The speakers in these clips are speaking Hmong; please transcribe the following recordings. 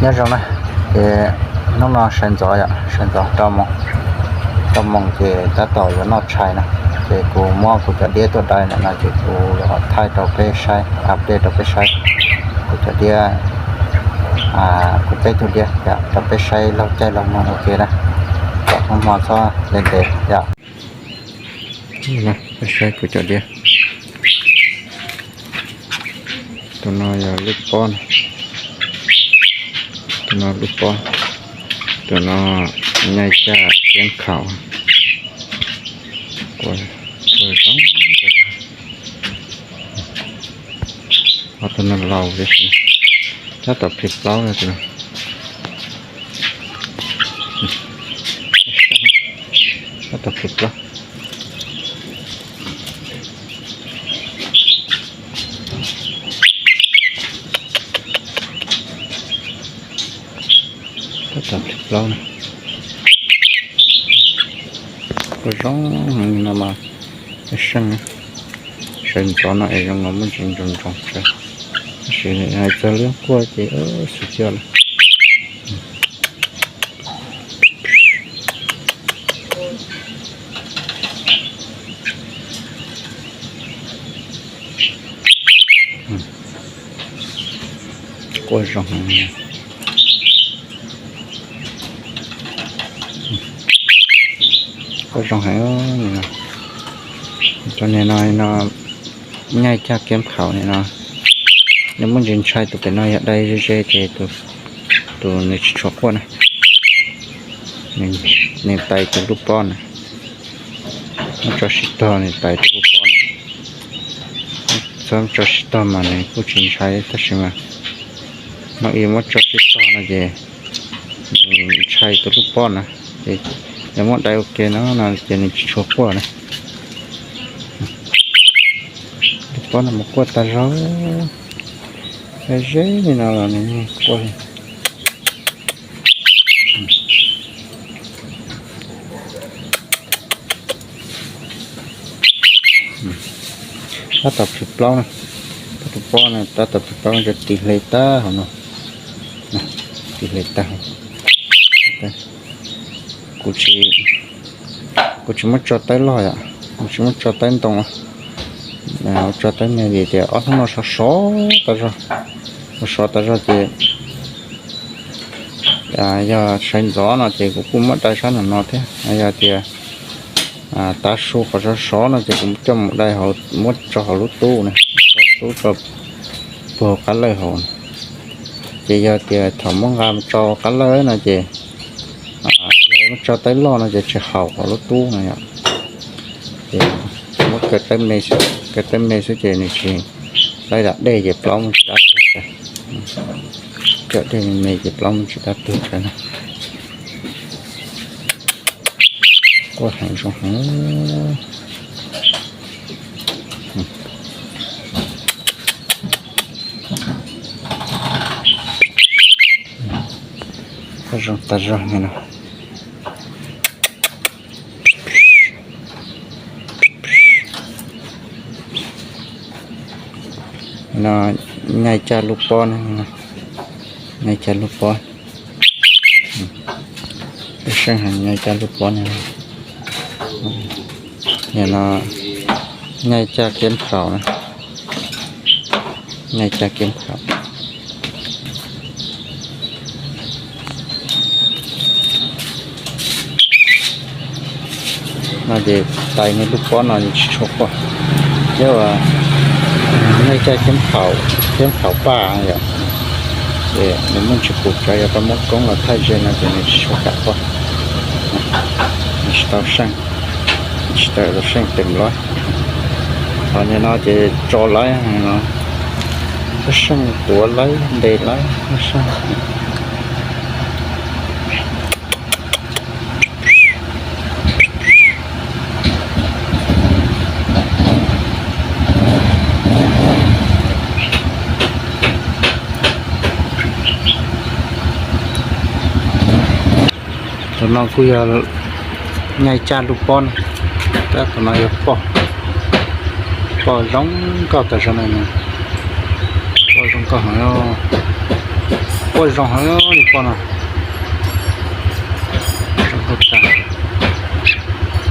Nyob zoo na, ces hnub no sawv ntxov yom, sawv ntxov rau moos, rau moos ces tab tom yuav noj tshais na, ces kuv muab kuv cov diab tuaj dai ntawm no ces kuv yuav thaij rau peb saib, update rau peb saib kuv cov diab, kuv peb tug diab yom, rau peb saib laug caij laug nyoog ua ke na, kom hnub hmo txhob ntev ntev yom. Peb saib kuv cov diab. Tus no yog lub pob na. Tus no lub pob. Tus no nyaij caj ceeb khaum. Kuv, kuv zoo. Ho tus no laus tiam sis tab tom plhis plaub na tus no. Tab tom plhis plaub. Tab tom plhis plaub na. Kuj zoo heev no mas, seej, sawv ntxov no es zoo nkaus muaj ntsis ntsoos ntsoos tsav, tab sis hais txog liab quaj ces xwm coj lawm. Quaj zoo heev. Quaj zoo heev. Cov niag no no, nyaij caj ceeb khaum no, nws muaj ntsis ntshai tus pem no yog dai ze ze ces tus, tus nws tsis tshua quaj na. Nws tais tus lub pob na, muab tso sib tog nws tais tus lub pob na. Txhob tso sib tog mas nws kuj tsis ntshai tab sis mas no yog muab tso sib tog no ces nws ntshai tus lub pob na, ces yog muab dai ua ke no no ces nws tsis tshua quaj na. Lub pob no mas quaj tag zog, ze li no los nws quaj li. Tab tom plhis plaub na, tus pob no tab tom plhis plaub, tis hle tag hauv no, tis hle tag. Kuv tsis, kuv tsis muab tso tawb loj yom, kuv tsis muab tso tawb ntoo, tso tawb me vim tias ob hnub no sov sov tas zog, sov sov tas zog ces yog sawv ntxov no ces kuv kuj muab dai sab no no thiab, yog tias tav su qhov sov sov no ces kuv coj mus dai hauv, muab tso hauv lub tub na, tub tso puag hauv qab lawj hauv. Ces yog tias thaum muab nqa mus tso qab lawj no ces, yog muab tso tawb loj no ces tsis haum hauv lub tub no yom. Ces muab kaw tawb me xwb, kaw tawb me xwb ces nws tsis, laib dam dej ces plaub muaj tsis dab tuag tsav. Kaw dej me me ces plaub muaj tsis dab tuag tsav na. Quaj heev zoo heev. Quaj zoo tas zog li no. No nyaij caj lub pob ne, nyaij caj lub pob. Peb saib heev nyaij caj lub pob ne. Nim no nyaij caj ceeb khaum na, nyaij caj ceeb khaum. No ces tais nws lub pob no nws tsis tshua quaj, thiab uas nyaij caj ceeb khaum, ceeb khaum paj yom, ces nws muaj ntsis qus tsav, yog koj muab koob los thaij ze no ces nws tsis tshua kam quaj, nws tsis tau seej, tsis tau seej tes lawm. Qhov nim no ces tso lawm no, tib seej tuav lawm ntes lawm tib seej. Tus no kuj yog nyaij caj lub pob na, tab tus no yog poj, poj zoo nkauj tas zog na, poj zoo nkauj heev. Quaj zoo heev li poj no.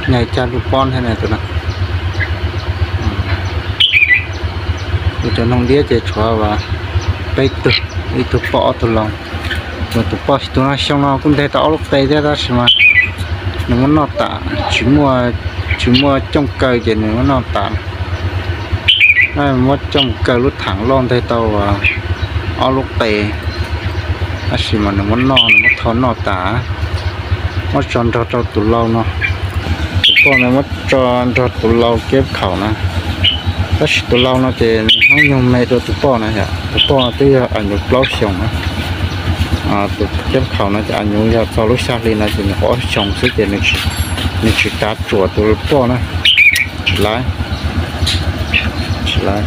Nyais cag lub pob thiab na tus no. Tus cov noog diab ces tshuav peb tug, ib tug poj ob tug laus. Mas tus poj tus no xyoo no kuj nteg tau ob lub qe thiab tab sis mas nws muab noj tas, tsis muaj, tsis muaj cooj kaw ces nws muab noj tas. Muab cooj kaw lub theem loj nteg tau ob lub qe, tab sis mas nws muab noj, nws muab tho noj tas. Muab tso nrog rau tus lau no, tus poj no muab tso nrog tus lau keb khaum na. Tab sis tus lau no ces hnub nyoog me dua tus poj na yom, tus poj no twb yog a nyuv plaub xyoos na. Tus keb khaum no ces a nyuv yog txog lub xya hli no ces nws ob xyoos xwb ces nws tsis kav tsuam tus poj na. Tsis laib, tsis laib.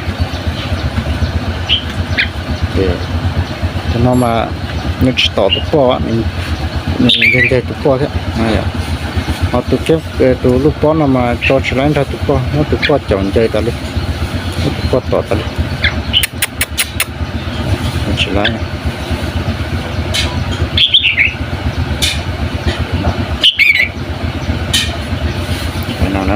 Tus no mas nws tsis tom tus poj, nws ncag ncag tus poj thiab. Ho tus, tus lub pob no mas tso tsis laib nrog tus poj, muab tus poj caum ncais tas li, muab tus poj tom tas li. Tsis laib. No na,